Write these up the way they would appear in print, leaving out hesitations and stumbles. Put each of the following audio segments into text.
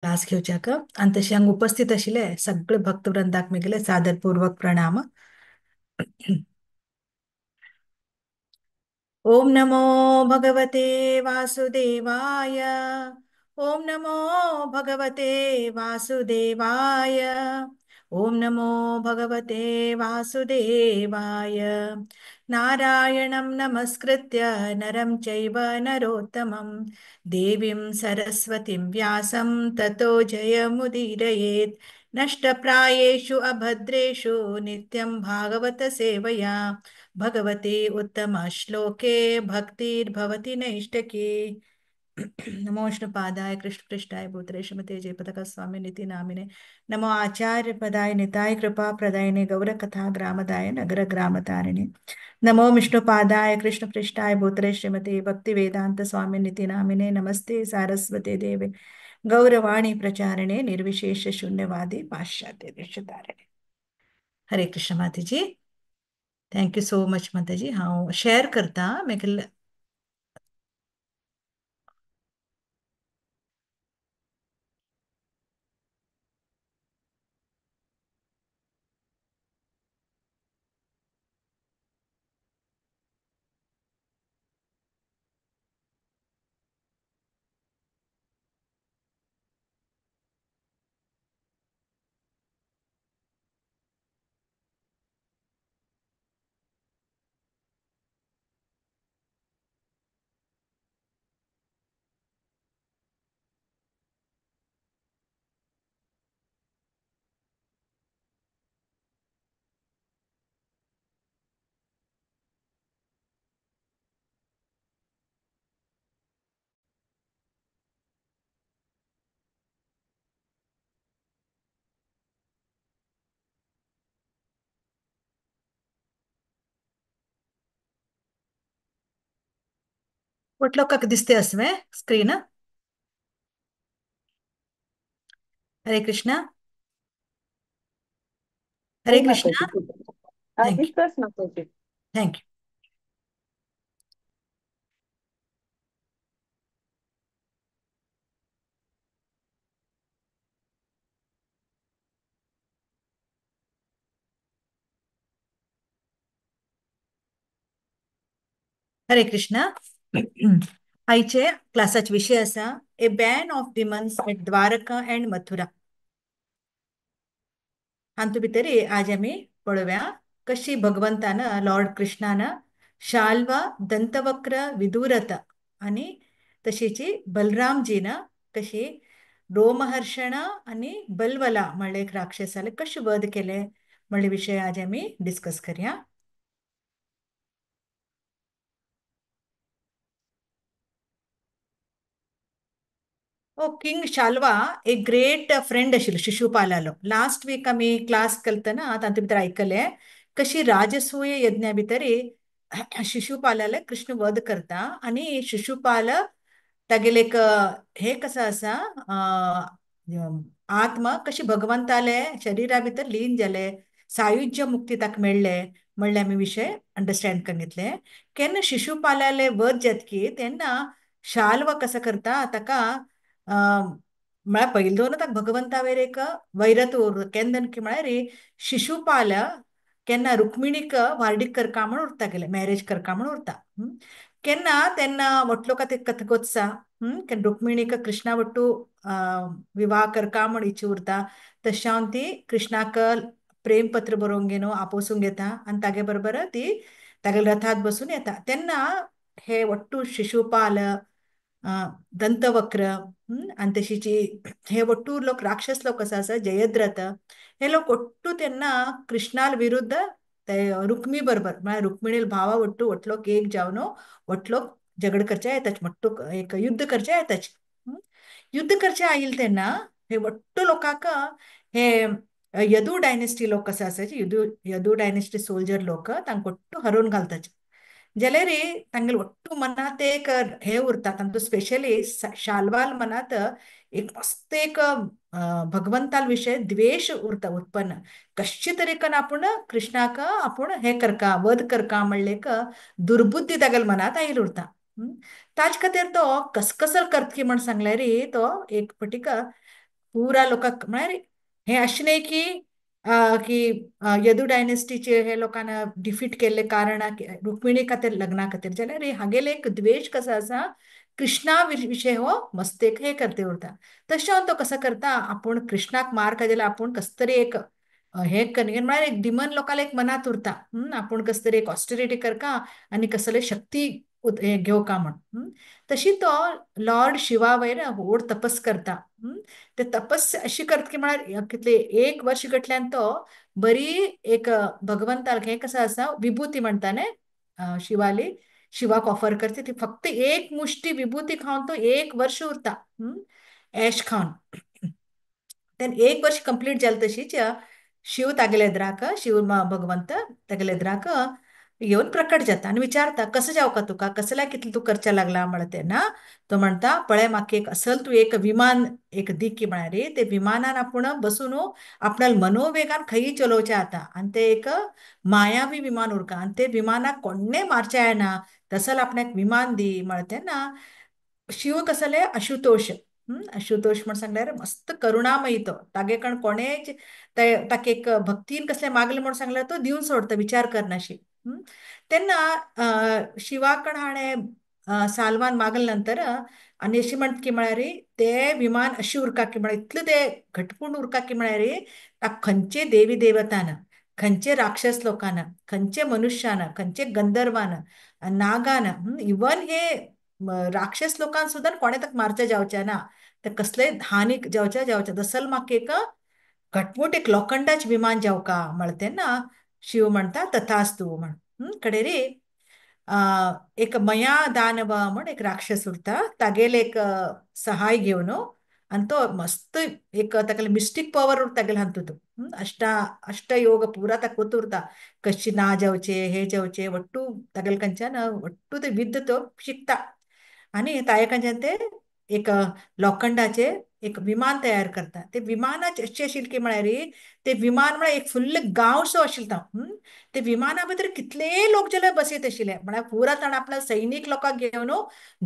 Class घेवच्याक आनी तशें हांगा उपस्थित आशिल्ले सगळे भक्तवृंदाक मेगेले सादरपूर्वक प्रणाम. ओम नमो भगवते वासुदेवाय. ओम नमो भगवते वासुदेवाय. ओम नमो भगवते वासुदेवाय. नारायणं नमस्कृत्य नरं चैव नरोत्तमं देवीं सरस्वतीं व्यासं ततो जयमुदीरयेत्. नष्टप्रायेषु अभद्रेषु नित्यं भागवत सेवया भगवते उत्तमश्लोके भक्तिर्भवति नैष्टकी. नमो विष्णुपादाय कृष्णपृष्ठाय भूतले श्रीमते जयपताका स्वामी निति नामिने. नमो आचार्य पदाय निताय कृपा प्रदायिने गौरकथा ग्रामदाय नगर ग्रामतारिणे. नमो विष्णुपादाय कृष्णपृष्ठाय भूतले श्रीमते भक्ति वेदांत स्वामी निति नामिने. नमस्ते सारस्वते देवे गौरवाणी प्रचारिणे निर्विशेष शून्यवादी पाश्चात्य देशतारिणे. हरे कृष्ण माताजी, thank you so much माताजी. हांव शेअर करता मागीर लोकांक दिसते असवे screen. Hare Krishna. Hare Krishna. Thank you. Thank you. Hare Krishna. आयचे क्लासाचे विषय आसा a band of demons at Dwarka and Mathura. हातूंत भितर आज आमी पळोवया कशी भगवंतान लॉर्ड कृष्णान शाल्वा दंतवक्र विदुरथ आनी तशीची बलरामजीन कशी रोमहर्षण आनी बलवला म्हणले एक राक्षसाले कशें वध केले म्हणले विशय आज आमी डिस्कस करया. ओ किंग शाल्वा एक ग्रेट फ्रेंड आशिल्लो शिशुपालालो. लास्ट वीक आमी क्लास करतना तातूंत भितर आयकलें कशी राजसूय यज्ञा भितर शिशुपालाले कृष्ण वध करता आनी शिशुपाल तागेले एक हे कसो आसा आत्मा कशी भगवंताले शरीरा भितर लीन जाले सायुज्य मुक्ती ताका मेळ्ळे म्हणले आमी विशय अंडरस्टँड करून घेतले. केन्ना शिशुपालाले वध जातकीर तेन्ना शाल्वा कसो करता ताका म्हळ्यार पयलीं दवरून ताका भगवंता वयर एक वैरत उरता. केन्ना की म्हळ्यार शिशुपाल केन्ना रुक्मिणीक व्हार्डीक करका म्हूण उरता गेले मॅरेज करका म्हूण उरता. केन्ना तेन्ना वटलो का ते कथगोत्सा केन्ना रुक्मिणीक कृष्णा वट्टू विवाह करका म्हूण इच्छा उरता तशें ती कृष्णाक प्रेमपत्र बरोवंक घेवन आपोसूंक येता आनी तागे बरोबर ती तागेल्या रथांत बसून येता. तेन्ना हे वट्टू शिशुपाल दंतवक्र आनी तशीची हे वट्टू लोक राक्षस लोक कसो आसा जयद्रथ हे लोक वट्टू तेन्ना कृष्णाल विरुद्ध ते रुक्मी बरोबर म्हळ्यार रुक्मिणी भावा वट्टू वटलोक एक जावन वटलोक झगड करचे येताच मट्टू एक युद्ध करचे येताच. युद्ध करचे आयल तेन्ना हे वट्टू लोकांक हे यदू डायनेस्टी लोक कशे आसाचे यदू डायनेस्टी सोल्जर लोक तांकां वट्टू हरोवन घालताचे. जाल्यार तांगेले वट्टू मनांत एक हे उरता तांचो स्पेशली शाल्वाल मनांत एक मस्त एक भगवंताल विशय द्वेश उरता उत्पन्न. कशे तरेकन आपूण कृष्णाक आपूण हे करका वध करका म्हणले एक दुर्बुद्धी तागेले मनांत आयिल्ली उरता. ताजे खातीर तो कसकसल करतकी म्हण सांगल्यार तो एक पटीक पुरा लोकांक म्हळ्यार हें अशें न्हय की की यदू डायनेस्टीचे हे लोकांना डिफीट केल्ले कारण रुक्मिणी खातीर लग्ना खातीर, जाल्यार हागेले एक द्वेश कसो आसा कृष्णा विशय हो मस्त एक हे करते उरता. तशें तो कसो करता आपूण कृष्णाक मार खाय जाल्यार आपूण कसो तरी एक हे म्हळ्यार एक डिमन लोकांक एक मनांत उरता, आपूण कसो तरी एक ऑस्टेरिटी करका आनी कसले शक्ती घेवका म्हण. तशी तो लॉर्ड शिवा वयर व्हड तपस करता. ते तपस अशी करता की म्हळ्यार कितले एक वर्ष गटल्यान तो बरी एक भगवंताक हें कसं आसा विभूती म्हणटा न्ही शिवाली, शिवाक ऑफर करता ती फक्त एक मुष्टी विभूती खावन तो एक वर्ष उरता एश खावन. तेन्ना एक वर्ष कंप्लीट जालें तशीच शिव तागेले एदराक, शिव भगवंत तागेले एदराक येवन प्रकट जाता आनी विचारता कसं जावं का तुका, कसल्या कितलें तूं करचें लागला म्हणटा तेन्ना तो म्हणटा पळय म्हाका एक असल तूं एक विमान एक दी की म्हळ्यार ते विमानान आपूण बसून आपणाल मनोवेगान खंयी चलोवचें आतां आनी ते एक मायावी विमान उरका आनी ते विमानाक कोणें मारचें येना तसल आपणाक विमान दी म्हणटा तेन्ना शिव कसले आशुतोष, आशुतोष म्हण सांगल्यार मस्त करुणामयी तो, तागे कण कोणेच ताका एक भक्तीन कसलें मागलें म्हण सांगल्यार तो दिवन सोडता विचार करनाशी. तेन्ना शिवाकण हाणें साल्वान मागले नंतर आनी अशी म्हणटा की म्हळ्यार ते विमान अशी उरका की म्हळ्यार इतलें ते घटपूर्ण उरका की म्हळ्यार ताका खंयचे देवी देवतान, खंयचे राक्षस लोकान, खंयचे मनुष्यान, खंयचे गंधर्वान, नागान, इवन हे राक्षस लोकांक सुद्दां कोणें ताका मारचें जावचें ना, ते कसलेय हानी जावचें जावचें दसल म्हाका एक घटमूट एक लोखंडाचें विमान जावका म्हणटा तेन्ना शिव म्हणटा तथास्तु म्हण. कडेरी एक मया दानव म्हण एक राक्षस उरता, तागेले एक सहाय घेवन आनी तो मस्त एक तागेले मिस्टीक पवर उरता तागेले हातूंत, अष्टयोग पुरा ताका कोत उरता, कशी ना जावचे हे जावचे वट्टू तागेले कंच्यान वट्टू ते विद्य तो शिकता आनी ताये कंच्यान ते एक लोखंडाचे एक विमान तयार करता. ते विमानाचे अशें आशिल्लें की म्हळ्यार ते विमान म्हळ्यार एक फुल्ल गांवसो आशिल्लो तो. ते विमाना भितर कितले लोक जाल्यार बसयत आशिल्ले, म्हळ्यार पुरा ताणें आपल्या सैनीक लोकांक घेवन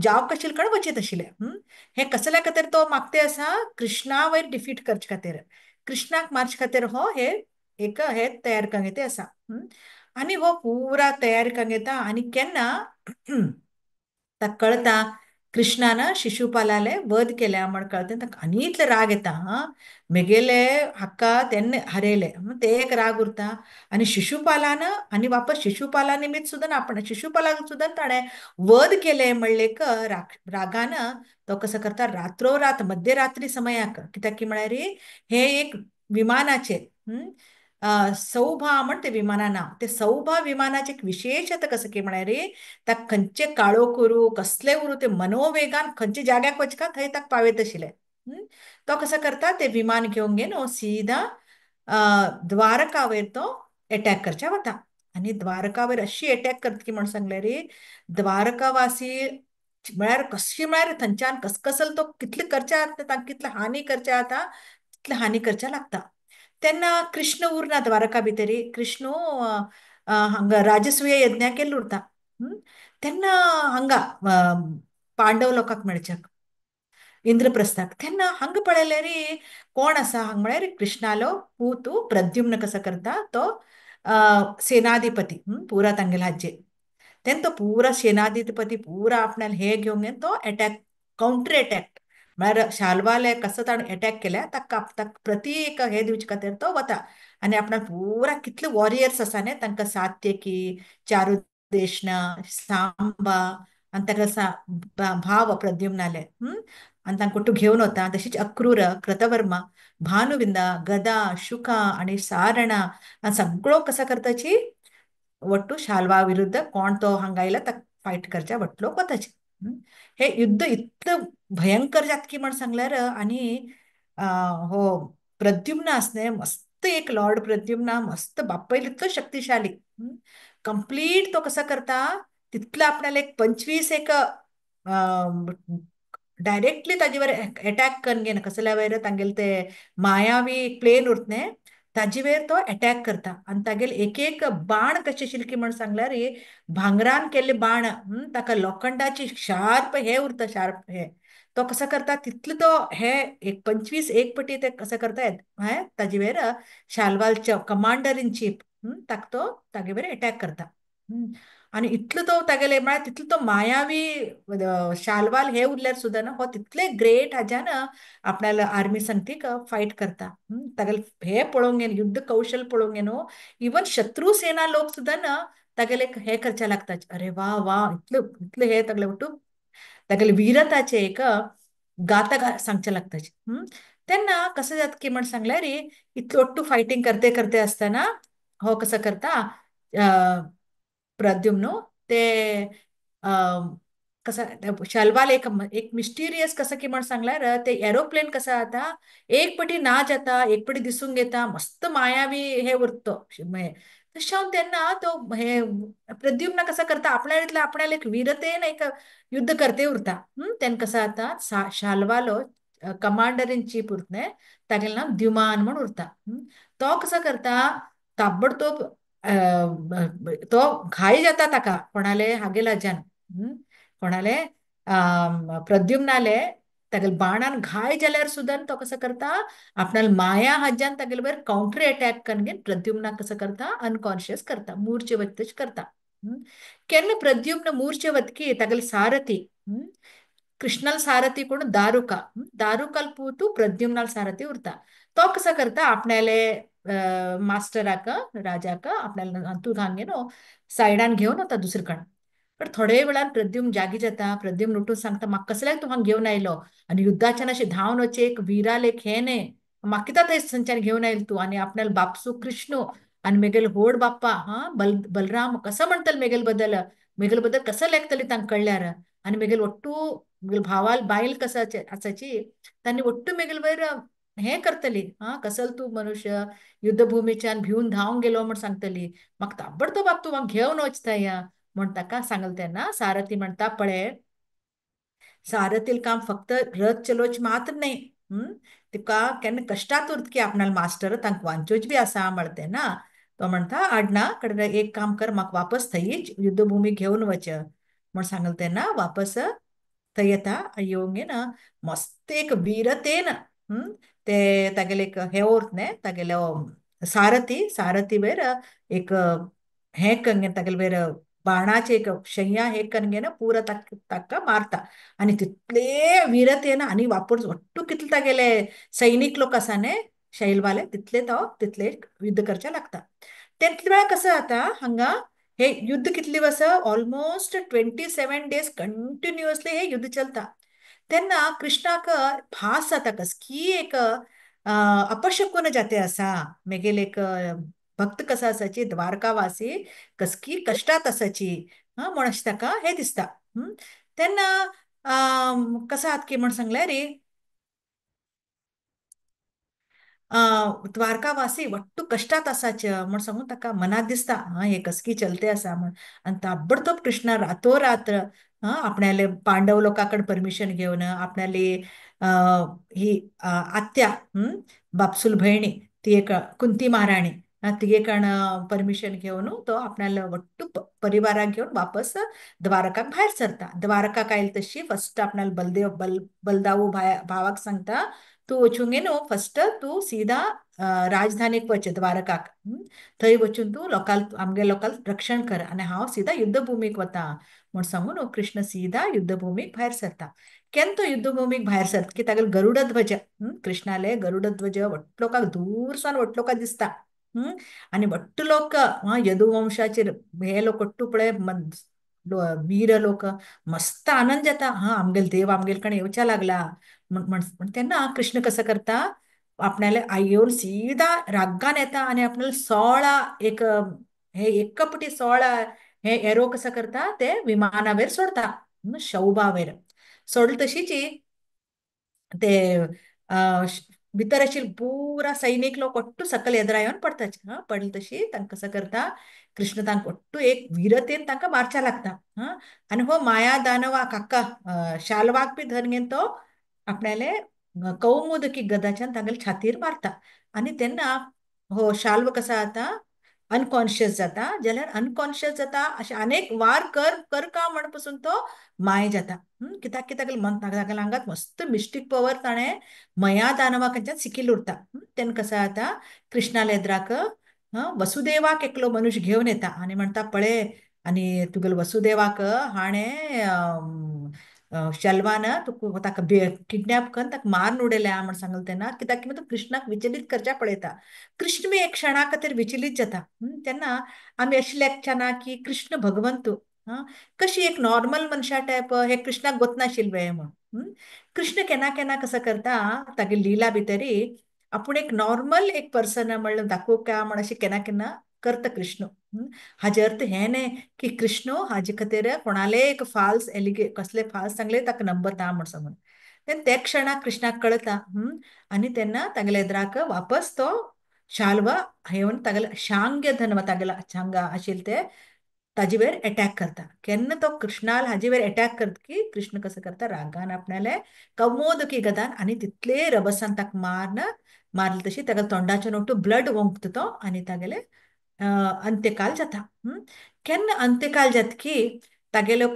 जावक आशिल्ले कडेन वचीत आशिल्ले. हें कसल्या खातीर तो मागते आसा कृष्णा वयर डिफीट करचे खातीर, कृष्णाक मारचे खातीर हो हे एक हे तयार करूंक येता आसा. आनी हो पुरा तयार करूंक येता आनी केन्ना ताका कळटा कृष्णान शिशुपालाले वध केल्या म्हण कळटा ताका आनी इतले राग येता, हा मेगेले हाका तेन्ना हरयले ते एक राग उरता आनी शिशुपालान आनी वापस शिशुपाला निमित्त सुद्दां आपण शिशुपालाक सुद्दां ताणें वध केले म्हणले एक रागान तो कसो करता रात्रोरात मध्यरात्री समयाक, कित्याक की म्हळ्यार हे एक विमानाचे सौभा म्हण ते विमाना नांव, ते सौभा विमानाचे एक विशेषता कसं की म्हळ्यार ताका खंयचे काळो करूं कसले उरूं ते मनोवेगान खंयचे जाग्याक वचका थंय ताका पावयत आशिल्ले. तो कसो करता ते विमान घेवन घेवन सीधा द्वारका वयर तो एटॅक करच्या वता आनी द्वारका वयर अशी एटॅक करता की म्हण सांगले रे द्वारकावासी म्हळ्यार कशी म्हळ्यार थंयच्यान कसकसल तो कितले करच्या तांकां कितले हानी करच्या जाता तितले हानी करच्या लागता. तेन्ना कृष्ण उरना द्वारका भितरी, कृष्ण हांगा राजसूय यज्ञा केल्लो उरता. तेन्ना हांगा पांडव लोकांक मेळच्याक इंद्रप्रस्थाक तेन्ना हांगा पळयल्यार रे कोण आसा हांगा म्हळ्यार कृष्णालो पूत प्रद्युम्न कसो करता तो सेनाधिपती पुरा तांगेले हाजे, तेन्ना तो पुरा सेनाधिपती पुरा आपणाले हे घेवन घेवन तो एटॅक कावंटर एटॅक म्हळ्यार शाल्वाले कसो ताणें एटॅक केल्या ताका ताका प्रति एक हे दिवचे खातीर तो वता आनी आपणाक पुरा कितले वॉरियर्स आसा न्ही तांकां सात्यकी, चारुदेशना, सांबा आनी ताका भाव प्रद्युम्नाले आनी तांकां तूं घेवन वता. तशीच अक्रूर, कृतवर्मा, भानुविंदा, गदा, शुका आनी सारणा आनी सगळो कसो करताची वट्टू शाल्वा विरुद्ध कोण तो हांगा आयला ताका फायट करच्या वट्टू लोक वताचे. हे युद्ध इतलं भयंकर जात की म्हण सांगल्यार आनी हो प्रद्युम्न आसने मस्त एक लॉर्ड प्रद्युम्न मस्त बापय इतलो शक्तिशाली कंप्लीट तो कसा करता तितलं आपल्याला एक 25 एक डायरेक्टली ताजेवर एटॅक करून घेना कसल्या वयर तांगेले ते मायावी प्लेन उरतने ताजे वयर तो एटॅक करता आनी तागेले एक एक बाण कशें आशिल्ले की म्हण सांगल्यार भांगरान केल्ले बाण, ताका लोखंडाची शार्प हे उरता, शार्प हे तो कसो करता तितलो तो हे एक 25 एक पटी ते कसो करता हें ताजे वयर शालवाल कमांडर इन चीफ ताका तो तागे वयर एटॅक करता. आनी इतलो तो तागेले म्हळ्यार तितलो तो मायावी शालवाल हे उरल्यार सुद्दां ना हो तितले ग्रेट हाज्यान आपणाल्या आर्मी संगतीक फायट करता. तागेले हे पळोवंक घेवन युद्ध कौशल पळोवंक न्हू इवन शत्रू सेना लोक सुद्दां ना तागेले हे करचे लागता, अरे वा वा इतले इतले हे तागेले ಒಟ್ಟು तागेले वीरताचे एक गाथा सांगचे लागता. तेन्ना कसं जाता की म्हण सांगल्यार रे इतलो ಒಟ್ಟು फायटींग करते करते आसतना हो कसो करता प्रद्युम्न ते कसं शलवाल एक एक मिस्टिरियस कसं की म्हण सांगल्यार ते एरोप्लेन कसं जाता एक पटी ना जाता एक पटी दिसूंक येता मस्त मायावी हे उरतो. तशें हांव तेन्ना तो हे प्रद्युम्न कसं करता आपल्या इतले आपणाले एक वीरतेन एक युद्ध करते उरता. तेन्ना कसं जाता शालवालो कमांडर इन चीफ उरता न्ही तागेलें नांव द्युमान म्हूण उरता. तो कसो करता ताबडतोब तो घाय जाता ताका कोणाले हागेले हाज्यान कोणाले प्रद्युम्नाले तागेले बाणान घाय जाल्यार सुद्दां तो कसो करता आपणाले माया हाज्यान तागेले वयर कावंटर एटॅक करून घेवन प्रद्युम्नाक कसो करता अनकॉन्शियस करता, मूर्छे वतच करता. केन्ना प्रद्युम्न मूर्छे वतकी तागेले सारथी कृष्णाल सारथी कोण दारुका, दारुकाल पूतू प्रद्युम्नाल सारथी उरता. तो कसो करता आपणाले मास्टराक राजाक आपणाले हातूंत घालून न्हू सायडान घेवन वता दुसरे कडेन. पण थोडे वेळान प्रद्युम्न जागी जाता. प्रद्युम्न उठून सांगता म्हाका कसल्याक तूं हांगा घेवन आयलो आनी युद्धाच्यान अशें धांवन वचें एक वीरालें हें न्ही म्हाका कित्याक थंय थंयच्यान घेवन आयलो तूं आनी आपणाले बापसू कृष्ण आनी मेगेलो व्हड बाप्पा हा बलराम कसो म्हणटलो मेगेले बद्दल, मेगेले बद्दल कसो लेखतली तांकां कळ्ळ्यार आनी मेगेले ಒಟ್ಟು मेगेले भावाल बायल कसो आसाची तांणी ಒಟ್ಟು मेगेले वयर हें करतली हा कसल तूं मनुष्य युद्धभुमीच्यान भिवन धांवन गेलो म्हण सांगतली म्हाका ताबडतोब बाब तूं म्हाका घेवन वचता या म्हण ताका सांगलें. तेन्ना सारथी म्हणटा पळय सारथील काम फक्त रथ चलोवचें मात्र न्हय, तिका केन्ना कश्टांत उरता की आपणाले मास्टर तांकां वांचोच बी आसा म्हणटा तेन्ना तो म्हणटा आडना कडेन एक काम कर म्हाका वापस थंयच युद्धभुमी घेवन वच म्हण सांगलें. तेन्ना वापस थंय येता येवंक ना मस्त एक वीरतेन ते तागेले एक हें उरता न्ही तागेलो सारथी, सारथी वयर एक हें करून तागेले वयर बाणाचे एक शय्या हे करून घेवन पुरा ताका मारता आनी तितले वीरतेन आनी वापर ಒಟ್ಟು कितले तागेले सैनीक लोक आसा न्ही शैलवाले तितले तो तितले युद्ध करचे लागता. तेतले वेळार कसं जाता हांगा हे युद्ध कितले वर्सां ऑलमोस्ट 27 डेज कंटिन्युअसली हे युद्ध चलता. तेन्ना कृष्णाक भास जाता कसकी एक अपशकुन जाते आसा मेगेले एक भक्त कसो आसाची द्वारकावासी कसकी कश्टांत आसाची हा म्हण अशें ताका हें दिसता. तेन्ना कसो आत की म्हण सांगल्यार रे द्वारकावासी ಒಟ್ಟು कश्टांत आसाचे म्हण सांगून ताका मनात दिसता हा हे कसकी चलते आसा म्हण. आनी ताबडतोब कृष्णा रातोरात्र आपणाले पांडव लोकां कडेन परमिशन घेवन आपणाली ही आत्या बापसूल भयणी ती एक कुंती महाराणी तिगे कडेन परमिशन घेवन तो आपणाले ಒಟ್ಟು परिवाराक घेवन वापस द्वारकाक भायर सरता. द्वारकाक आयले तशी फस्ट आपणाले बलदेव बलदाऊ भावाक सांगता तूं वचूंक न्हू फस्ट तूं सीधा राजधानीक वच द्वारकाक, थंय वचून तूं लोकाल आमगे लोकाल रक्षण कर आनी हांव सीधा युद्धभुमीक वता म्हूण सांगून कृष्ण सीधा युद्धभुमीक भायर सरता. केन्ना तो युद्धभुमीक भायर सरता की तागेलो गरुडध्वज, कृष्णाले गरुडध्वज ಒಟ್ಟು लोकांक दूरसान ಒಟ್ಟು लोकांक दिसता. आनी ಒಟ್ಟು लोक यदुवंशाचेर हे लोक ಒಟ್ಟು पळय वीर लोक मस्त आनंद जाता हा आमगेले देव आमगेले कडेन येवच्या लागला म्हण. तेन्ना कृष्ण कसं करता आपणाले आई येवन सीधा रागान येता आनी आपणाले 16 एक हे एकपटी 16 हे एरो कसं करता ते विमानावेर सोडता शौभावेर सोडले तशीच ते भितर आशिल्ले पुरा सैनीक लोक ಒಟ್ಟು सकयल येदरा येवन पडटा. हा पडले तशी तांकां कसं करता कृष्ण तांकां ಒಟ್ಟು एक वीरतेन तांकां मारच्या लागता. हा आनी हो माया दानवा काका शालवाक बी धरून घेवन तो आपणाले कौमुदकी गदाच्यान तागेले छातीर मारता आनी तेन्ना हो शाल्व कसा जाता अनकॉन्शियस जाता जाल्यार अनकॉन्शियस जाता अशें अनेक वार कर कर का म्हण पसून तो माय जाता. कित्याक की तागेले मन तागेल्या आंगात मस्त मिस्टीक पवर ताणें मया दानवा खंयच्यान शिकिल्लो उरता. तेन्ना कसो जाता कृष्णाले एद्राक वसुदेवाक एकलो मनुष्य घेवन येता आनी म्हणटा पळय आनी तुगेलो वसुदेवाक हाणें शल्वान तुका ताका किडनॅप करून ताका मारून उडयल्या म्हण सांगलें तेन्ना कित्याक की तो कृष्णाक विचलीत करच्या पळयता. कृष्ण बी एक क्षणा खातीर विचलीत जाता. तेन्ना आमी अशें लेखचे ना की कृष्ण भगवंत कशी एक नॉर्मल मनशा टायप हे कृष्णाक गोतनाशिल्ले म्हण. कृष्ण केन्ना केन्ना कसो करता तागे लिला भितरी आपूण एक नॉर्मल एक पर्सन म्हणलं दाखोवंक काय म्हण अशें केन्ना केन्ना करता कृष्ण. हाजे अर्थ हें न्हय की कृष्ण हाजे खातीर कोणाले एक फाल्स एलिगे कसले फाल्स सांगले ताका नंबता म्हण सांगून. तेन्ना त्या क्षणाक कृष्णाक कळता आनी तेन्ना तागेल्या एद्राक वापस तो शाल्व येवन तागेले शांग्य धर्म तागेल्या शांगा आशिल्ले ते ताजे वयर एटॅक करता. केन्ना तो कृष्णाल हाजे वयर एटॅक करता की कृष्ण कसो करता रागान आपणाले कमोदकी गदान आनी तितले रभसान ताका मारन मारले तशी ताका तोंडाच्या नोटू ब्लड ओंकता तो आनी तागेले अंत्यकाल जाता. केन्ना अंत्यकाल जाता की तागेलो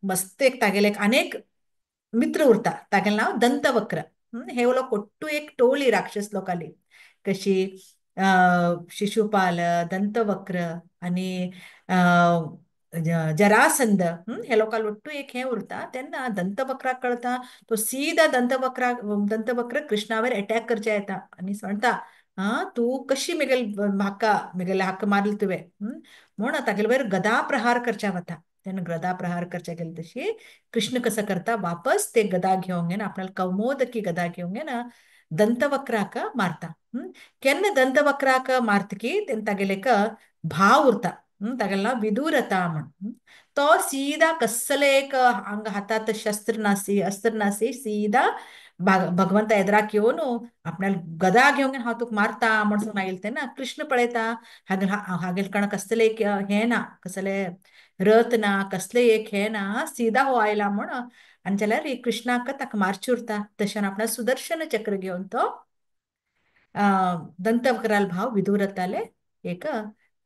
मस्त एक तागेले अनेक मित्र उरता तागेलें नांव दंतवक्र. हे लोक ಒಟ್ಟು एक टोळी राक्षस लोकांली कशी शिशुपाल दंतवक्र आनी जरासंध हे लोकांक ಒಟ್ಟು एक हें उरता. तेन्ना दंतवक्राक कळटा तो सीधा दंतवक्र कृष्णावर एटॅक करच्या येता आनी म्हणटा आं तूं कशी मेगेल म्हाका मेगेले हाका मारले तुवें म्हूण तागेले वयर गदा प्रहार करच्या वता. तेन्ना गदा प्रहार करच्या गेले तशी कृष्ण कसो करता वापस ते गदा घेवंक येना आपणाले कौमोदकी गदा घेवंक येना दंतवक्राक मारता. केन्ना दंतवक्राक मारतकी तेन्ना तागेले एक भाव उरता तागेलें नांव विदुरता म्हण. तो सीधा कसले एक हांगा हातात शस्त्र नासी अस्त्र नासी सीधा भगवंता एदराक येवन आपणाले गदा घेवन हांव तुका मारता म्हण सांगून आयले तेन्ना कृष्ण पळयता हागेल हागेल कण कसले एक हें ना कसले रथ ना कसले एक हें ना सीधा हो आयला म्हण आनी जाल्यार कृष्णाक ताका मारचे उरता. तशें आपणा सुदर्शन चक्र घेवन तो दंतवक्राल भाव विदुरताले एक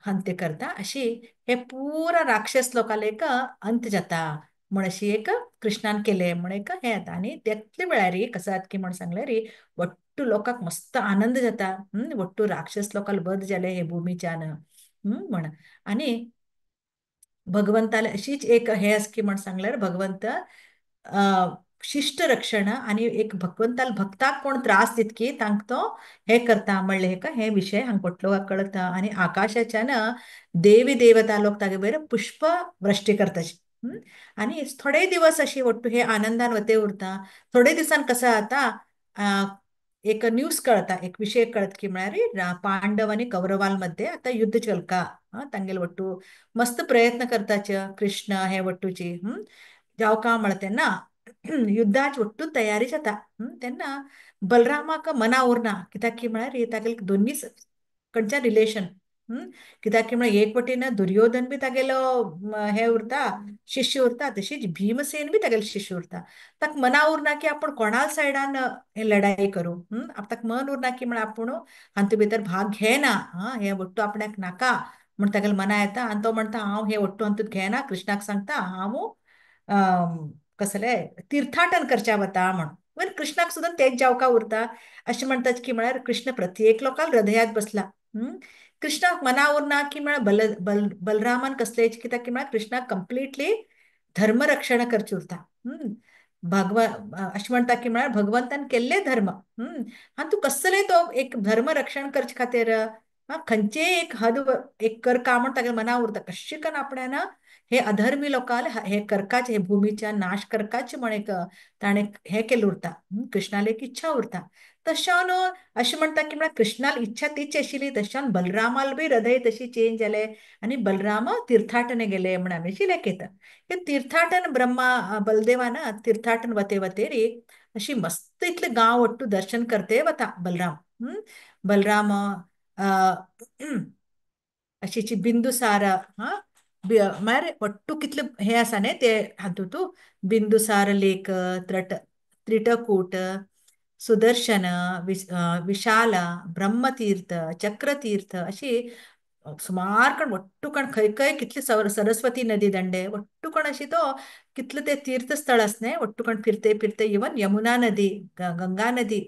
हंत्य करता. अशी हे पुरा राक्षस लोकांले एक अंत जाता म्हण अशी एक कृष्णान केले म्हण एक हें जाता. आनी तेतले वेळार कसो जाता की म्हण सांगल्यार वट्टू लोकांक मस्त आनंद जाता. वट्टू राक्षस लोकांक वध जाले हे भुमीच्यान म्हण. आनी भगवंताले अशीच एक हे आसा की म्हण सांगल्यार भगवंत शिश्ट रक्षण आनी एक भगवंताल भक्ताक कोण त्रास दितकी तांकां तो हे करता म्हणलें हेका हे विशय हांगा कोटलो कळता. आनी आकाशाच्यान देवी देवता लोक तागे वयर पुष्प वृष्टी करता. आनी थोडे दिवस अशी वट्टू हे आनंदान वते उरता. थोडे दिसान कसो जाता एक न्यूज कळता एक विशय कळत की म्हळ्यार पांडव आनी कौरवां मध्ये आतां युद्ध चलका तांगेले वट्टू मस्त प्रयत्न करताच कृष्ण हे वट्टूची जावका म्हळ्यार तेन्ना युद्धाची वट्टू तयारी जाता. तेन्ना बलरामाक मना उरना कित्याक की म्हळ्यार तागेले दोनी कडच्या रिलेशन कित्याक की म्हळ्यार एक वटेन दुर्योधन बी तागेलो हे उरता शिष्य उरता तशीच भीमसेन बी तागेलो शिष्य उरता. ताका मना उरना की आपूण कोणा सायडान हे लढाई करूं. ताका मन उरना की म्हळ्यार आपूण हातूंत भितर भाग घेना हे वट्टू आपणाक नाका म्हण तागेले मना येता. आनी तो म्हणटा हांव हे वट्टू हातूंत घेना. कृष्णाक सांगता हांव कसले तीर्थाटन करच्या वता म्हण. मागीर कृष्णाक सुद्दां तेच जावका उरता. अशें म्हणटात की म्हळ्यार कृष्ण प्रत्येक लोकांक हृदयात बसला. कृष्णाक मना उरना की म्हळ्यार बल बल बलरामान कसले कित्याक की म्हळ्यार कृष्णाक कंप्लिटली धर्मरक्षण करचें उरता. भगव अशें म्हणटा की म्हळ्यार भगवंतान केल्ले धर्म आनी तूं कसले तो एक धर्म रक्षण करचे खातीर खंयचेय एक हद एक करका म्हण तागेले मना उरता. कशें करून आपणान हे अधर्मी लोकांक हे करकाचे हे भुमीच्या नाश करकाचे म्हण एक ताणें हें केलें उरता. कृष्णाली एक इच्छा उरता. तशान अशें म्हणटा की म्हळ्यार कृष्णाल इच्छा तीच आशिल्ली तशान बलरामाल बी हृदय तशी चेंज जालें आनी बलराम तीर्थाटने गेले म्हण आमी अशी लेखयता. हे तीर्थाटन ब्रह्मा बलदेवान तीर्थाटन वते वतेरी अशी मस्त इतले गांव वट्टू दर्शन करते वता बलराम. बलराम अशीची बिंदुसार म्हळ्यार वट्टू कितले हे आसा न्ही ते हातूंत बिंदुसार लेक त्रिटकूट सुदर्शन विशाल ब्रह्मतीर्थ चक्रतीर्थ अशी सुमार कण ಒಟ್ಟು कण खंय खंय कितली सरस्वती नदी दंडे ಒಟ್ಟು कण अशी तो कितले ते तीर्थस्थळ आसने ಒಟ್ಟು कण फिरते फिरते इवन यमुना नदी गंगा नदी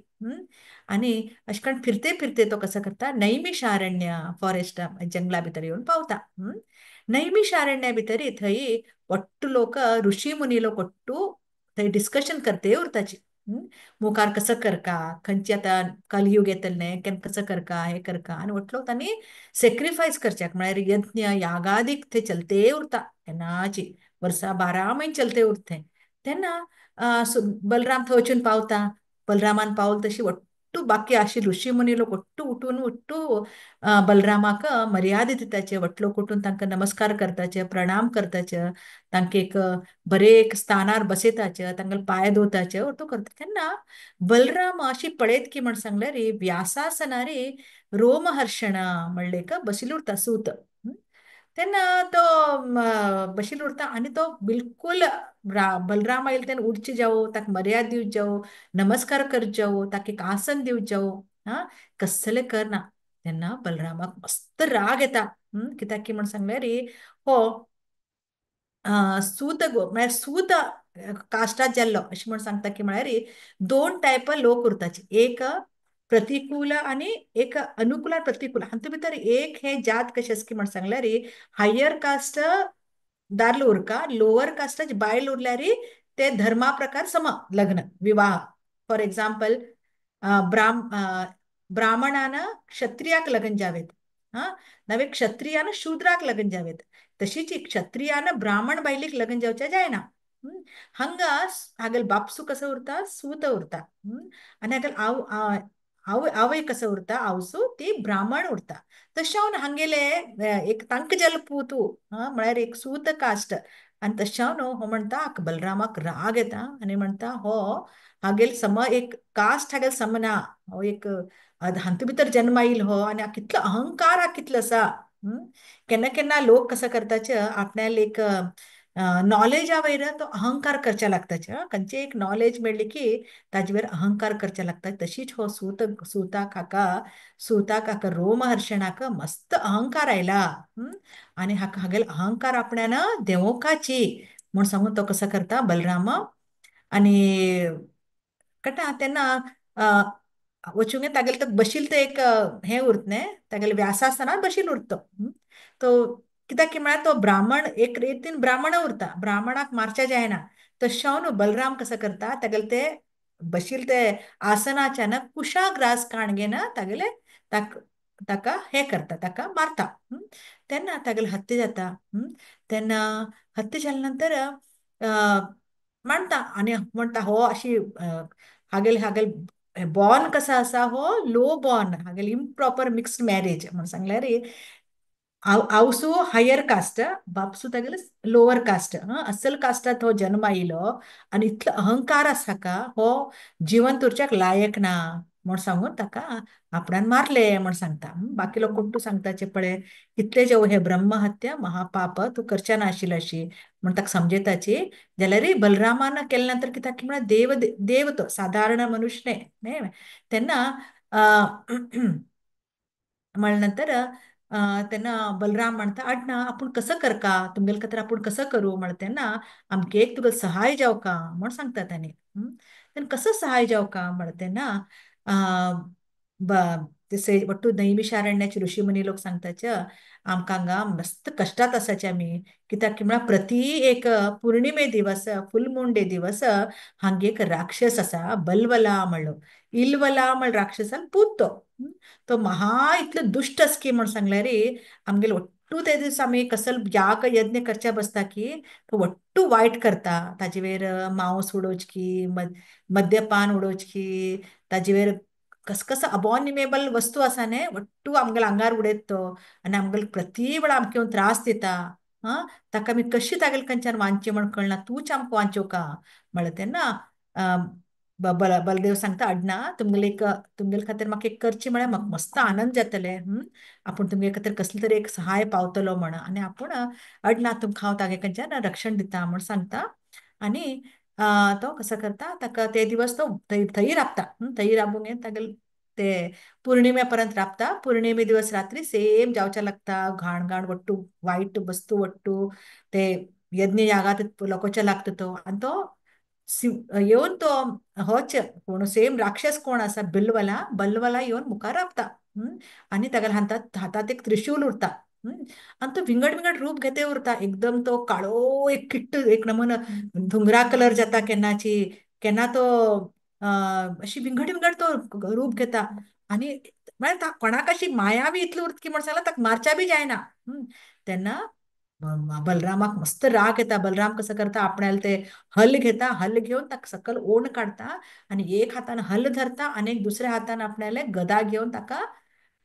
आनी अशें कण फिरते फिरते तो कसो करता नैमिषारण्य फॉरेस्ट जंगला भितर येवन पावता. नैमिषारण्या भितर थंय ಒಟ್ಟು लोक ऋषी मुनी लोक ಒಟ್ಟು थंय डिस्कशन करते उरताची. मुखार कसं करका, खंयची आतां कलयुग येतलें केन्ना कसं करका, हें करका आनी ಒಟ್लो तांणी सेक्रिफायस करच्याक म्हळ्यार यज्ञ यागादीक थंय चलते उरता केन्नाची वर्सा 12 म्हयने चलते उरता. तेन्ना बलराम थंय वचून पावता. बलरामान पावल तशी ಒಟ್ಟು बाकी आशिल्ले ऋषी मुनी लोक ಒಟ್ಟು उठून ಒಟ್ಟು बलरामाक मर्यादा दिताचे, ಒಟ್ಟು लोक उठून तांकां नमस्कार करताचे, प्रणाम करताचे, तांकां एक बरे एक स्थानार बसयताचे, तांकां पांय धुवताचे ಒಟ್ಟು करता. तेन्ना बलराम अशी पळयत की म्हण सांगल्यार व्यासासनारी रोमहर्षण म्हणले एक बशिल्लो उरता सूत. तेन्ना तो बशिल्लो उरता आनी तो बिलकुल बलराम आयले तेन्ना उठचे जावो, ताका मर्यादा दिवचे जावो, नमस्कार करचे जावो, ताका एक आसन दिवचे जावो, आं कसलें करना. तेन्ना बलरामाक मस्त राग येता. कित्याक की म्हण सांगल्यार हो सूत म्हळ्यार सूत कास्टात जाल्लो अशें म्हण सांगता की म्हळ्यार दोन टायप लोक उरताचे, एक प्रतिकूल आनी एक अनुकूल आनी प्रतिकूल. हातूंत भितर एक हे जात कशें आसा की म्हण सांगल्यार हायर कास्ट दादलो उरका, लोअर कास्टाची बायल उरल्यार ते धर्मा प्रकार सम लग्न विवाह. फॉर एग्जाम्पल ब्राह्मणान क्षत्रियाक लग्न जावेत, हां नवे क्षत्रियान शूद्राक लग्न जावेत, तशीच क्षत्रियान ब्राह्मण बायलेक लग्न जावचें जायना. हांगा हागेल बापसू कसो उरता, सूत उरता, आनी हागेल आव आवय कसो उरता, आवसू ती ब्राह्मण उरता. तशें हांगेले एक तांकां जाल्लो पूत म्हळ्यार एक सूत कास्ट. आनी तशें हो म्हणटा बलरामाक राग येता आनी म्हणटा हो हागेल सम एक कास्ट हागेल सम ना, हो एक हातूंत भितर जन्म आयिल्लो हो आनी कितलो अहंकार हा कितलो आसा. केन्ना केन्ना लोक कसो करताचे आपणाले एक नॉलेजा वयर तो अहंकार करच्या लागताचे. खंयचे एक नॉलेज मेळ्ळी की ताजे वयर अहंकार करच्या लागता. तशीच हो सूत सुताक हाका सुताक हाका रोमहर्षणाक मस्त अहंकार आयला आनी हाका हागेल अहंकार आपण्यान देंवोवकाची म्हूण सांगून तो कसो करता बलराम आनी कळटा. तेन्ना वचूंक तागेले तो बशील ते एक हें उरत न्ही, तागेले व्यासासनार बशील उरता तो. कित्याक की म्हळ्यार तो ब्राह्मण एक रितीन ब्राह्मण उरता, ब्राह्मणाक मारच्या जायना. तशें न्हू बलराम कसो करता तागेले ते बशील ते आसनाच्यान कुशाग्रास काण घेवन तागेले ताका हें करता, ताका मारता. तेन्ना तागेले हत्या जाता. तेन्ना हत्या जाले नंतर मानता आनी म्हणटा हो अशी हागेल हागेल बॉर्न कसो आसा हो लो बॉर्न, हागेल इम्प्रॉपर मिक्स्ड मॅरेज म्हण सांगल्यार आवसू हायर कास्ट, बापसू तागेले लोअर कास्ट, असल कास्टात हो जन्म आयिल्लो आनी इतलो अहंकार आसा हाका, हो जिवंत उरच्याक लायक ना म्हूण सांगून ताका आपणान मारले म्हूण सांगता. बाकी लोक कोण तूं सांगताचे पळय कितले जेव हे ब्रह्महत्या महापाप तूं करच्या नाशिल्लें अशी म्हूण ताका समजयताची. जाल्यार बलरामान केले नंतर कित्याक की म्हळ्यार देव देव तो सादारण मनुष्य न्ही. तेन्ना म्हणले नंतर तेन्ना बलराम म्हणटा अण्णा आपूण कसं करका तुमगेले खातीर आपूण कसं करूं म्हणटा तेन्ना आमगे एक तुका सहाय जावका म्हूण सांगता ताणें. तेन्ना कसं सहाय जावका म्हणटा तेन्ना ಒಟ್ಟು नैमिषारण्याचे ऋषी मुनी लोक सांगताचे आमकां हांगा मस्त कश्टात आसाचे आमी, कित्याक म्हळ्यार प्रति एक पौर्णिमे दिवस फुल मून डे दिवस हांगे एक राक्षस आसा बलवला म्हणलो इलवला म्हण राक्षसान पूत तो तो महा इतलो दुश्ट आसा की म्हण सांगल्यार आमगेले ಒಟ್ಟು ते दीस आमी कसल याग यज्ञ करच्या बसता की तो ಒಟ್ಟು वायट करता, ताजे वयर मांस उडोवची, मद्यपान उडोवची, ताजे वयर कस कस अबॉनिमेबल वस्तू आसा न्ही ಒಟ್ಟು आमगेले आंगार उडयत तो आनी आमगेले प्रति वेळा आमकां येवन त्रास दिता. हां ताका आमी कशी तागेले कडच्यान वांचचें म्हण कळना, तूंच आमकां वांचोवका म्हणलें तेन्ना बलदेव सांगता अण्णा तुमगेले एक तुमगेले खातीर म्हाका एक करचें म्हळ्यार म्हाका मस्त आनंद जातले, आपूण तुमगे खातीर कसलें तरी एक सहाय पावतलो म्हण आनी आपूण अण्णा तुमकां हांव तागे कडच्यान रक्षण दिता म्हण सांगता. आनी तो कसो करता ताका ते दिवस तो थंय थंय राबता, थंय राबूंक तागेले ते पौर्णिमेपर्यंत राबता. पौर्णिमे दिवस रात्री सेम जावच्या लागता, घाण घाण वट्टू वायट वस्तू वट्टू ते यज्ञ यागात लोकोच्या लागता तो. आनी तो येवन तो होच कोण सेम राक्षस कोण आसा बिल्वला, बल्वला येवन मुखार राबता. आनी तागेल्या हातात हातात एक त्रिशूल उरता. आनी तो विंगड विंगड रूप घेते उरता, एकदम तो काळो एक किट्ट एक नमुना धुंगरा कलर जाता केन्नाची, केन्ना तो अशी विंगड विंगड तो रूप घेता. आनी म्हळ्यार कोणाक अशी माया बी इतली उरता की म्हण सांगला ताका मारच्या बी जायना. तेन्ना बलरामाक मस्त राग येता. बलराम कसं करता, आपणाले ते हल घेता, हल घेवन ताका सकल ओण काडता आनी एक हातान हल धरता आनी एक दुसऱ्या हातान आपणाले गदा घेवन ताका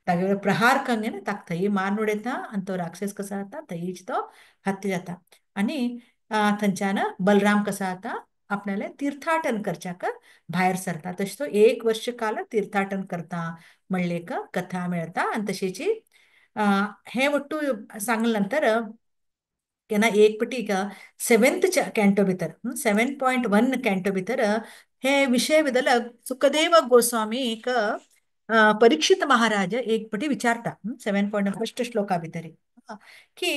तागेलो प्रहार करून ताका थंय मारून उडयता. आनी तो राक्षस कसो जाता थंयच तो हत्या जाता. आनी थंयच्यान बलराम कसो जाता आपणाले तीर्थाटन करच्याक भायर सरता. तशें तो 1 वर्ष काल तीर्थाटन करता म्हणले एक कथा मेळता. आनी तशेंची हे वट्टू सांगले नंतर केन्ना एक पटी 7th canto भितर 7.1 कॅन्टो भितर हे विशय बदल सुखदेव गोस्वामीक परीक्षित महाराज एक पटी विचारता 7.1 श्लोका भितर की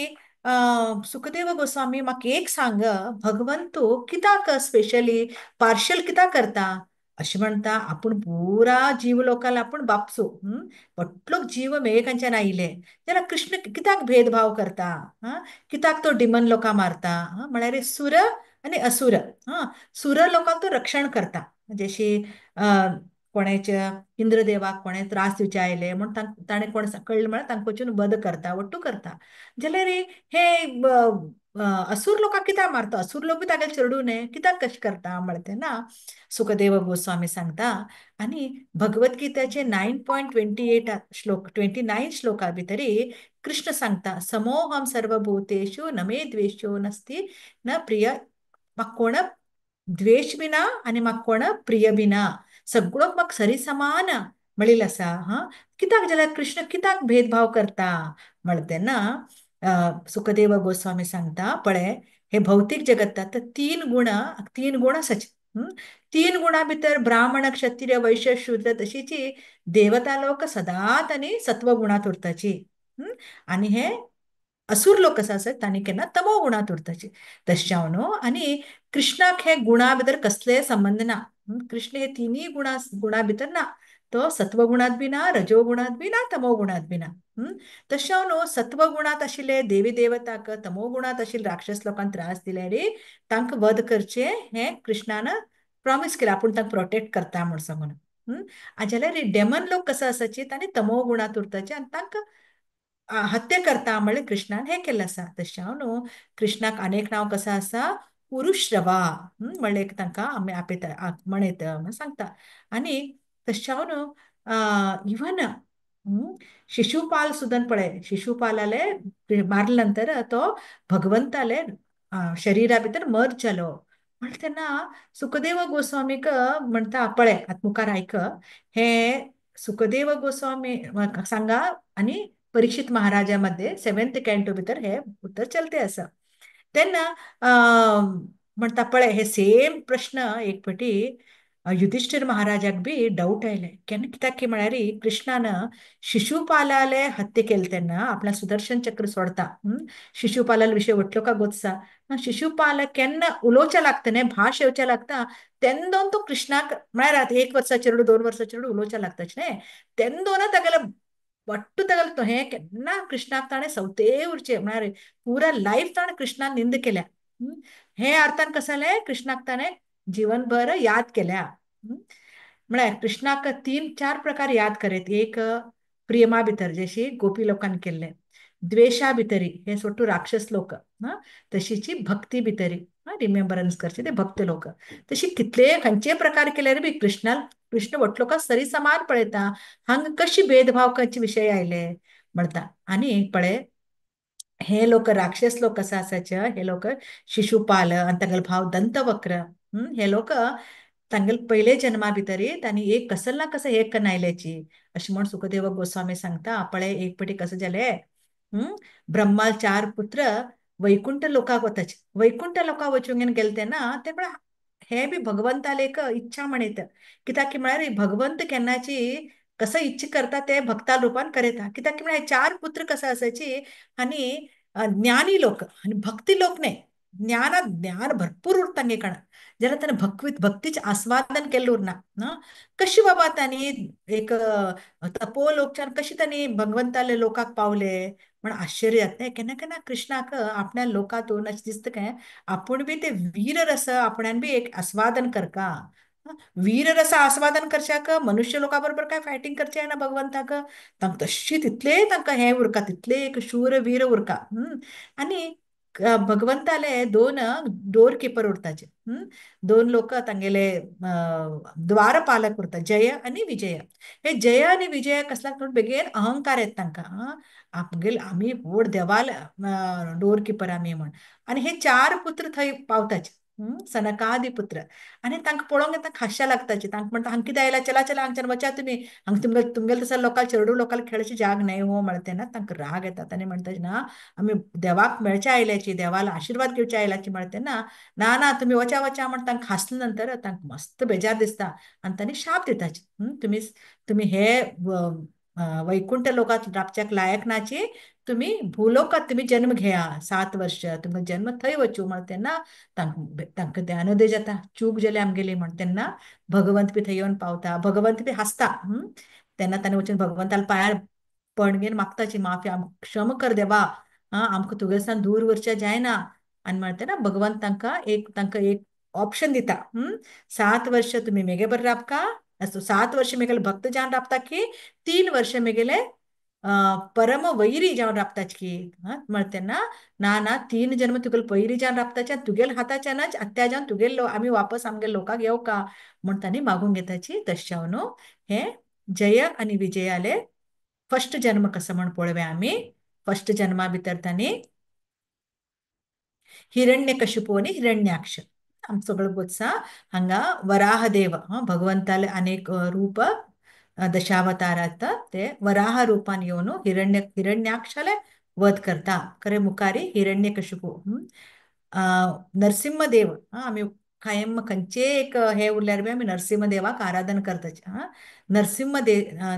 सुखदेव गोस्वामी म्हाका एक सांग, भगवंतू कित्याक स्पेशली पार्शल कित्याक करता? अशें म्हणटा आपूण पुरा जीव लोकांक आपूण बापसो, बटलोक जीव मेळकांच्यान आयिल्ले, जाल्यार कृष्ण कित्याक भेदभाव करता? कित्याक तो डिमन लोकां मारता? म्हळ्यार सुर आनी असुर, सुर लोकांक तो रक्षण करता, जशी कोणाच्या इंद्रदेवाक कोणें त्रास दिवचे आयले म्हूण ताणें कोण कळ्ळें म्हळ्यार तांकां वचून वध करता, वट्टू करता. जाल्यार हे असुर लोकांक कित्याक मारता? असुर लोक बी तागेले चेडूं न्हय, कित्याक कशें करता म्हळ्यार तेन्ना सुखदेव गोस्वामी सांगता. आनी भगवद्गीतेचे 9.28 श्लोक, 29 श्लोका भितरी कृष्ण सांगता, समोहम सर्वभूतेषु न मे द्वेषो नस्ति न प्रिय, म्हाका कोण द्वेष बी ना आनी म्हाका कोण प्रिय बी ना, सगळो म्हाका सरी समान म्हणिल्लें आसा. हां, कित्याक जाल्यार कृष्ण कित्याक भेदभाव करता म्हळ्यार तेन्ना सुखदेव गोस्वामी सांगता, पळय हे भौतीक जगतात तीन गुण आसाचे. 3 गुणा भितर ब्राह्मण, क्षत्रिय, वैश्य, शूद्र तशीची देवता लोक सदांच आनी सत्वगुणांत उरताची. आनी हे असुर लोक कशे आसत तांणी केन्ना तमो गुणांत उरताची. तशें जावन न्हू आनी कृष्णाक हे गुणा भितर कसलेय संबंद ना. कृष्ण हे तिनूय गुणा भितर ना, तो सत्वगुणांत बी ना, रजोगुणांत बी ना, तमोगुणांत बी ना. तशें जावन न्हू सत्वगुणांत आशिल्ले देवी देवताक, तमोगुणांत आशिल्ले राक्षस लोकांक त्रास दिल्यार तांकां वध करचें हें कृष्णान प्रॉमीस केलें, आपूण तांकां प्रोटेक्ट करता म्हूण सांगून. जाल्यार डेमन लोक कसो आसाचे तांणी तमोगुणांत उरताचे आनी तांकां हत्या करता म्हणल्यार कृष्णान हें केल्लें आसा. तशें जावन न्हू कृष्णाक अनेक नांव कसो आसा, पुरुश्रवा म्हणलें एक तांकां आमी आपयता म्हणयता म्हूण सांगता. आनी तशें जावन न्हू इवन शिशुपाल सुद्दां पळय, शिशुपालाले मारले नंतर तो भगवंताले शरीरा भितर मर्ज जालो. म्हणटा तेन्ना सुखदेव गोस्वामीक म्हणटा, पळय आतां मुखार आयक, हे सुखदेव गोस्वामी सांगा आनी परीक्षित महाराजा मध्ये 7th canto भितर हे उत्तर चलते आसा. तेन्ना म्हणटा पळय हे सेम प्रश्न एक पटी युधिष्ठिर महाराजाक बी डावट आयले केन्ना, कित्याक की म्हळ्यार कृष्णान शिशुपालाले हत्या केले तेन्ना आपल्या सुदर्शन चक्र सोडता. शिशुपालाले विशय वटलो का गोत्सा, शिशुपाल केन्ना उलोवच्या लागता न्ही, भाश येवच्या लागता तेन्ना दोन तो कृष्णाक म्हळ्यार आतां 1 वर्सा चेडूं 2 वर्सां चेडूं उलोवच्या लागता न्ही, तेन्ना दोन तागेले वट्टू तागेलो तो हें केन्ना कृष्णाक ताणें सवते उरचें म्हळ्यार पुरा लायफ ताणें कृष्णान निंद केल्या. हे अर्थान कसं जालें, कृष्णाक ताणें जीवनभर याद केल्या. म्हळ्यार कृष्णाक 3-4 प्रकार याद करीत, एक प्रेमा भितर जशी गोपी लोकांनी केल्ले, द्वेषा भितरी हे सोटू राक्षस लोक, तशीची भक्ती भितरी रिमेंबरन्स करचे ते भक्त लोक, तशी कितले खंयचे प्रकार केल्यार बी कृष्ण वट लोकां सरी समान पळयता, हांगा कशी भेदभाव करचे विशय आयले म्हणटा. आनी पळय हे लोक राक्षस लोक कशे आसाचे, हे लोक शिशुपाल आनी तांगेलो भाव दंतवक्र, हे लोक तांगेले पयले जन्मा भितरी तांणी एक कसल ना कसं एक कनायल्याची अशें म्हूण सुखदेव गोस्वामी सांगता. पळय एक पटी कसं जालें, ब्रह्माल 4 पुत्र वैकुंठ लोकाक वताचे, वैकुंठ लोकाक वचूंक गेले तेन्ना ते पळय हे बी भगवंताले एक इच्छा म्हणयता, कित्याक की म्हळ्यार भगवंत केन्नाची कसं इच्छा करता ते भक्ता रुपान करता. कित्याक की म्हळ्यार चार पुत्र कसं असायची आनी ज्ञानी लोक आनी भक्ती लोक न्हय, ज्ञानात ज्ञान भरपूर उरता तांगे कणा, जाल्यार ताणें भक्तीचें आस्वादन केल्लें उरना. कशी बाबा तांणी एक तपोलोकच्यान कशी तांणी भगवंताले लोकाक पावले म्हण आश्चर्य जाता न्हय. केन्ना केन्ना कृष्णाक आपल्या लोकांतून अशें दिसता काय आपूण बी ते वीररस आपणान बी एक आस्वादन करका. वीररस आस्वादन करच्याक मनुष्य लोकां बरोबर काय फायटींग करचें ना भगवंताक, तांकां तशी तितले तांकां हें उरका, तितले एक शूर वीर उरका. आनी भगवंताले दोन डोर किपर उरताचे, दोन लोक तांगेले द्वारपालक उरता, जय आनी विजय. हे जय आनी विजय कसल्याक थोडे बेगीन अहंकार येता तांकां, आमगेले आमी व्हड देवाल डोर किपर आमी म्हण. आनी हे चार पुत्र थंय पावताचे, सनकादी पुत्र. आनी तांकां पळोवंक येता खाश्या लागताचे, तांकां म्हणटा हांगा कितें आयला, चला चला हांगच्यान वचा तुमी, हांगा तुमगेले तसो लोकांक चेडू लोकांक खेळची जाग न्हय हो म्हणटा तेन्ना तांकां राग येता. आनी म्हणटा ना आमी देवाक मेळच्या आयल्याची, देवाला आशिर्वाद घेवच्या आयल्याची म्हणटा तेन्ना ना ना तुमी वचा वचा म्हण तांकां हांसले नंतर तांकां मस्त बेजार दिसता आनी तांणी शाप दिताचे, तुमी हे वैकुंठ लोकांत रावच्याक लायक नाची, तुमी भूलोकात तुमी जन्म घेया, 7 वर्ष तुमकां जन्म थंय वचूं म्हण तेन्ना तांकां ज्ञानोदय जाता, चूक जाली आमगेली म्हण तेन्ना भगवंत बी थंय येवन पावता, भगवंत बी हांसता. तेन्ना ताणें वचून भगवंताल्या पांयार पणगेन मागताची माफी, आमकां क्षम कर देवा, आमकां तुगे सान दूर वरच्या जायना. आनी म्हणटा तेन्ना भगवंत तांकां एक ऑप्शन दिता, 7 वर्ष तुमी मेगे बरें राबका, 7 वर्ष मेगेले भक्त जावन राबता की 3 वर्ष मेगेले परम वैरी जावन राबताच की. म्हणटा तेन्ना ना ना 3 जन्म तुगेले पयरी जावन राबताचे, तुगेले हाताच्यानच आत्या जावन तुगेले आमी वापस आमगेले लोकांक येवका म्हण तांणी मागून घेताची. तशें जावन हे जय आनी विजयाले फर्स्ट जन्म कसो म्हण पळोवया आमी. फर्स्ट जन्मा भितर तांणी हिरण्यकशिपू आनी हिरण्याक्ष आमचो सगळो गोत्सा हांगा वराहदेव, भगवंताले अनेक रूप दशावतारात ते वराह रूपान येवन हिरण्याक्षाले वध करता. खरे मुखारी हिरण्यकशिपू. नरसिंहदेव, आमी कायम खंयचे एक हे उरल्यार बी आमी नरसिंहदेवाक आराधन करताचे.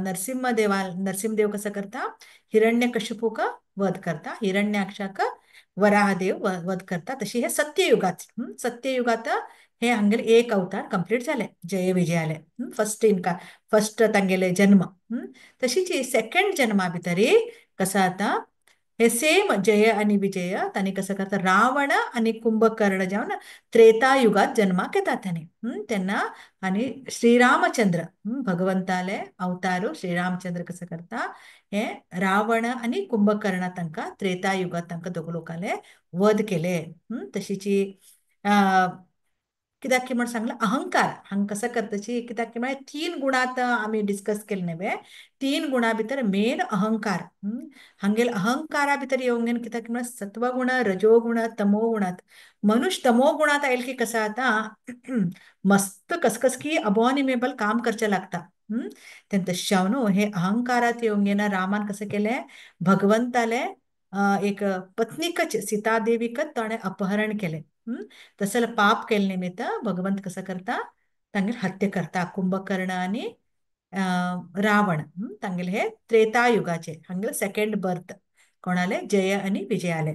नरसिंहदेव कसो करता, हिरण्यकशिपूक वध करता, हिरण्याक्षाक वराहदेव वध करता. तशी हे सत्ययुगात, सत्ययुगात हे हांगेले एक अवतार कंप्लीट जाले, जय विजयाले फर्स्ट इनका फर्स्ट तांगेले जन्म. तशीच सेकंड जन्मा भितरी कसो जाता, हे सेम जय आनी विजय तांणी कसो करता, रावण आनी कुंभकर्ण जावन त्रेतायुगात जन्माक येता तांणी. तेन्ना आनी श्रीरामचंद्र, भगवंताले अवतारू श्रीरामचंद्र कसो करता, हे रावण आनी कुंभकर्ण तांकां त्रेतायुगात तांकां दोग लोकांले वध केले. तशीची कित्याक की म्हण सांगलें अहंकार हांगा कसो करताची, कित्याक की म्हळ्यार 3 गुणांत आमी डिस्कस केले न्हय, 3 गुणा भितर मेन अहंकार. हांगेल अहंकारा भितर येवंक घेवन कित्याक की म्हळ्यार सत्वगुण रजोगुण तमोगुणांत मनुष्य तमोगुणांत आयल की कसो जाता मस्त कसकस की अबॉनिमेबल काम करचें लागता. तेन्ना तशें जावन न्हू हे अहंकारात येवंक घेवन रामान कसें केलें, भगवंताले एक पत्नीकच सीतादेवीकच ताणें अपहरण केलें. तसं पाप केले निमित्त भगवंत कसं करता, तांगेर हत्या करता कुंभकर्ण आनी रावण. तांगेले हे त्रेतायुगाचे हांगेले सेकंड बर्थ कोणाले, जय आनी विजयाले.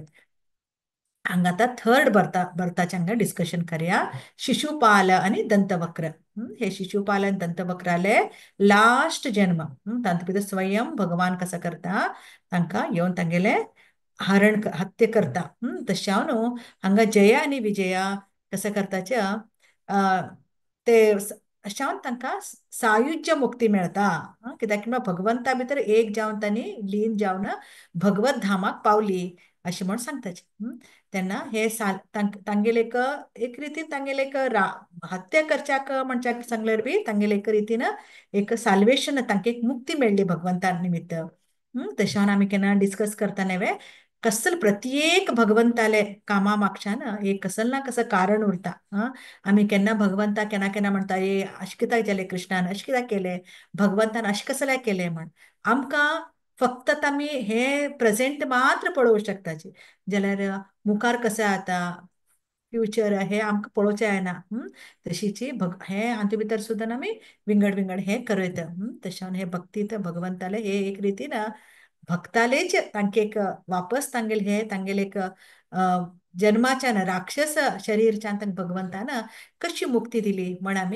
हांगा आतां थर्ड बर्थाचे हांगा डिस्कशन करया, शिशुपाल आनी दंतवक्र. हे शिशुपाल आनी दंतवक्राले लास्ट जन्म. तांतूत भितर स्वयं भगवान कसो करता, तांकां येवन तांगेले हरण हत्या करता. तशें हांव न्हू हांगा जया आनी विजया कसो करताचे, ते अशें हांव तांकां सायुज्य मुक्ती मेळटा. कित्याक की म्हळ्यार भगवंता भितर एक जावन तांणी लीन जावन भगवत धामाक पावली अशें म्हण सांगताचे. तेन्ना हे तांगेले एक रितीन तांगेले एक हत्या करच्याक म्हणच्याक सांगल्यार बी तांगेले एक रितीन एक साल्वेशन तांकां एक मुक्ती मेळ्ळी भगवंता निमित्त. तशें हांव आमी केन्ना डिस्कस करता न्हय, कसल प्रत्येक भगवंताले कामा मागच्यान एक कसल ना कसं कारण उरता. आमी केन्ना भगवंता केन्ना केन्ना म्हणटा, ए अशें कित्याक जालें कृष्णान, अशें कित्याक केलें भगवंतान, अशें कसलें केलें म्हण. आमकां फक्त आमी हे प्रेजेंट मात्र पळोवंक शकताची, जाल्यार मुखार कशें जाता फ्युचर हे आमकां पळोवचें जायना. तशीची हे हातूंत भितर सुद्दां आमी विंगड विंगड हे करयता. तशें हे भक्ती तर भगवंताले हे एक रितीन भक्तालेच तांके एक वापस तांगेले हे तांगेले एक जन्माच्यान राक्षस शरीरच्यान तांकां भगवंतान कशी मुक्ती दिली म्हण आमी